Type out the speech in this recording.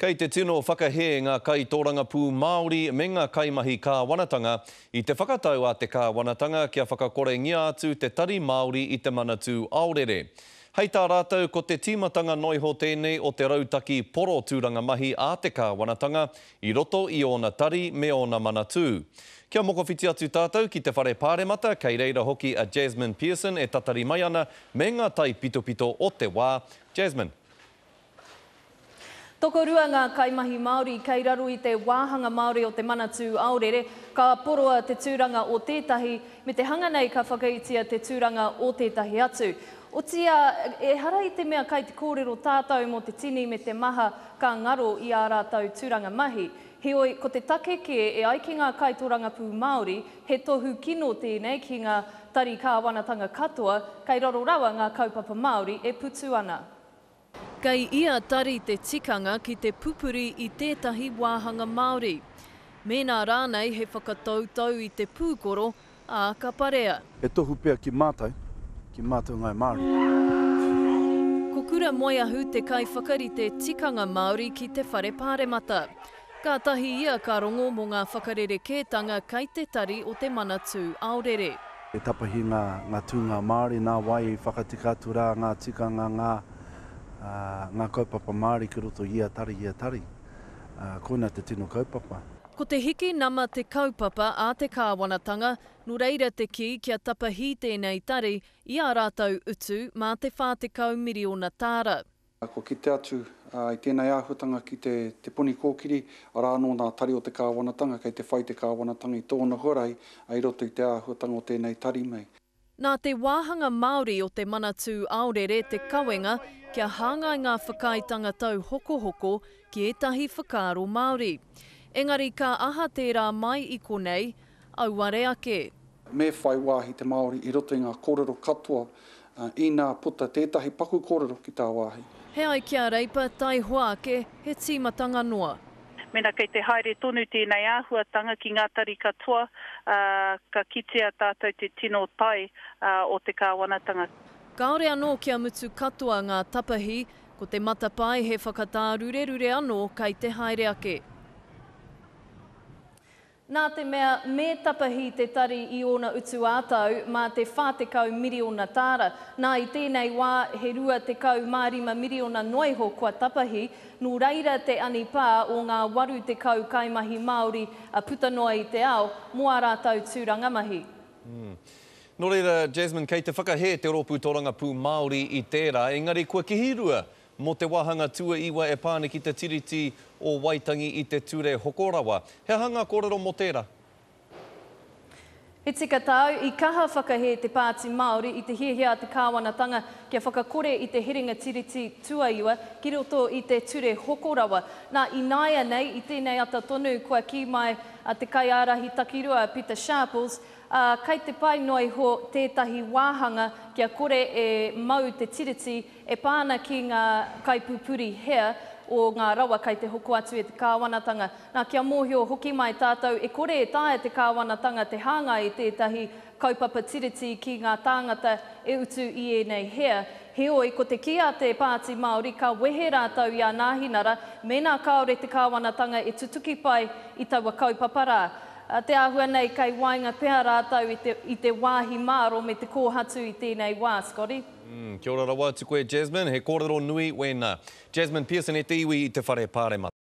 Kei te tino whakahē ngā kaitōrangapū Māori me ngā kaimahi kāwanatanga i te whakatau a te kāwanatanga kia whakakorengia atu te Tari Māori i te Manatū Aorere. Hei tā rātou ko te tīmatanga noiho tēnei o te rautaki poro tūranga mahi a te kāwanatanga i roto i ōna tari me ōna manatū. Kia mokowhiti atu tātou ki te Whare Pāremata kei reira hoki a Jasmine Pearson e tatari mai ana me ngā taipitopito o te wā. Jasmine. Tokorua ngā kaimahi Māori kei raro i te wāhanga Māori o te Manatū Aorere, ka poroa te tūranga o tētahi, me te hanga nei ka whakaitia te tūranga o tētahi atu. Otiia, ehara i te mea kai te kōrero tātou mō te tini me te maha ka ngaro i ā rātou tūranga mahi. Heoi, ko te take kē, e ai ki ngā kaitorangapū Māori, he tohu kino tēnei ki ngā tari kāwanatanga katoa, kei raro rawa ngā kaupapa Māori e putu ana. Kei ia tari te tikanga ki te pupuri i tētahi wāhanga Māori. Mēnā rānei he whakatautau i te pūkoro, ā, ka parea. He tohu pea ki mātou, ki mātou Ngāi Māori. Ko Kura Moeahu te kaiwhakarite tikanga Māori ki te Whare Pāremata. Kātahi ia ka rongo mō ngā whakarerekētanga kei te tari o te Manatū Aorere. I tapahi ngā ngā tūnga Māori, nā wai i whakatika atu rā ngā tikanga, ngā ngā kaupapa Māori ki roto i ia tari, ia tari. Koina te tino kaupapa. Ko te hiki nama te kaupapa a te kāwanatanga, nō reira te kī kia tapahī tēnei tari i ā rātou utu mā te 40 miriona tāra. Kua kite atu i tēnei āhuatanga ki te Te Puni Kōkiri, arā anō nā tari o te kāwanatanga, kei te whai te kāwanatanga i tōna huarahi i roto i te āhuatanga o tēnei tari mei. Nā te wāhanga Māori o te Manatū Aorere te kawenga kia hāngai ngā whakaaetanga tauhokohoko ki ētahi whakaaro Māori. Engari ka aha tērā mai i konei, auare ake. Me whai wāhi te Māori i roto i ngā kōrero katoa inā puta tētahi paku kōrero ki tāwāhi. He ai ki a Reipa, taihoa ake, he tīmatanga noa. Mēnā kei te haere tonu tēnei āhuatanga ki ngā tari katoa, ka kitea tātou te tino tae o te kāwanatanga. Kāore anō kia mutu katoa ngā tapahi, ko te matapae he whakatārurerure anō kei te haere ake. Nā te mea, me tapahi te tari i ōna utu ā-tau mā te 40 miriona tāra. Nā, i tēnei wā, he 25 miriona noa iho kua tapahi, nō reira te anipā o ngā 80 kaimahi Māori puta noa i te ao mō ā rātou tūranga mahi. Nō reira, Jasmine, kei te whakahē te Rōpū Tōrangapū Māori i tērā, engari kua kihirua Mō te wāhanga tuaiwa e pā ana ki te Tiriti o Waitangi i te Ture Hoko Rawa. He aha ngā kōrero mō tērā? He tika tāu, i kaha whakahē te Pāti Māori i te hiahia a te kāwanatanga kia whakakore i te herenga Tiriti tuaiwa ki roto i te Ture Hoko Rawa. Nā, ināianei, i tēnei ata tonu kua kī mai a te kaiārahi takirua a Pita Sharples, ā, kei te pai noa iho tētahi wāhanga kia kore e mau te Tiriti E pā ana ki ngā kaipupuri hea o ngā rawa kei te hoko atu e te kāwanatanga. Nā, kia mōhio hoki mai tātou e kore e taea te kāwanatanga te hāngai i tētahi kaupapa tiriti ki ngā tāngata e utu i ēnei hea. Heoi, ko te kī a te Pāti Māori ka wehe rātou i a Nāhinara mēnā kāore te kāwanatanga e tutuki pai i taua kaupapa rā. Te āhua nei kei waenga pea rātou i te, i te wāhi māro me te kōhatu i tēnei wā, Scotty. Kia ora rawa atu koe Jasmine, he kōrero nui wēnā. Jasmine Pearson e te iwi i te whare paremata.